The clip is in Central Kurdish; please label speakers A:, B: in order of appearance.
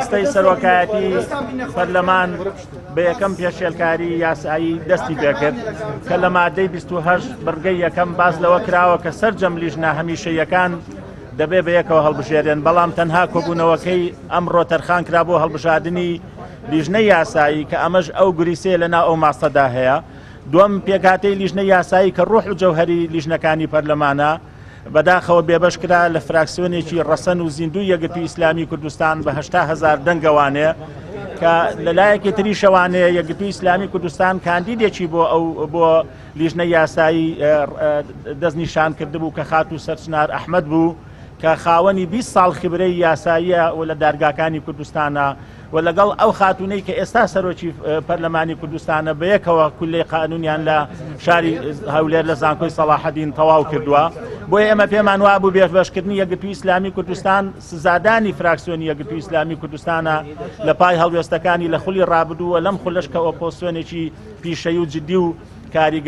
A: ماستەی سەرۆکایەتی پەرلەمان بە یەکەم پێشێلکاری یاسایی دەستی پێکرد کە لە مادەی 28 بڕگەی یەکەم باس لەوە کراوە کە سەرجەم لیژنە هەمیشەیەکان دەبێ بە یەکەوە هەڵبژێرێن، بەڵام تەنها کۆبوونەوەکەی ئەمڕۆ تەرخان کرا بۆ هەڵبژاردنی لیژنەی یاسایی کە ئەمەش ئەو گریسەیە لەناو ئەو ماستەدا هەیە. دووەم، پێکهاتەی لیژنەی یاسایی کە ڕۆح و جەوهەری لیژنەکانی پەرلەمانە، بەداخەوە بێبەش کرا لە فراکسیۆنێکی ڕەسەن و زیندووی یەکگرتووی ئیسلامی کوردستان بە 80 هەزار دەنگەوانێ کە لەلایەکی تریشەوانێ یەکگرتووی ئیسلامی کوردستان کاندیدێکی بۆ ئەو بۆ لیژنەی یاسایی دەستنیشان کردبوو کە خاتوو سەرچنار ئەحمەد بوو کە خاوەنی 20 ساڵ خبرەی یاساییە و لە دارگاکانی کوردستانە و لەگەڵ ئەو خاتوونەی کە ئێستا سەرۆکی پەرلەمانی کوردستانە بەیەکەوە کولەی قانونیان لە شاری هەولێر لە زانکۆی سەڵاحەدین تەواو کردووە. بۆیە ئێمە پێمان وابوو بێبەشکردنی یەکگرتووی ئیسلامی کوردستان سزادانی فراکسیۆنی یەکگرتووی ئیسلامی کوردستانە لە پای هەڵوێستەکانی لە خولی ڕابردوو و لەم خولەش کە ئۆپۆزسیۆنێکی پیشەیی و جدی و کاریگەر.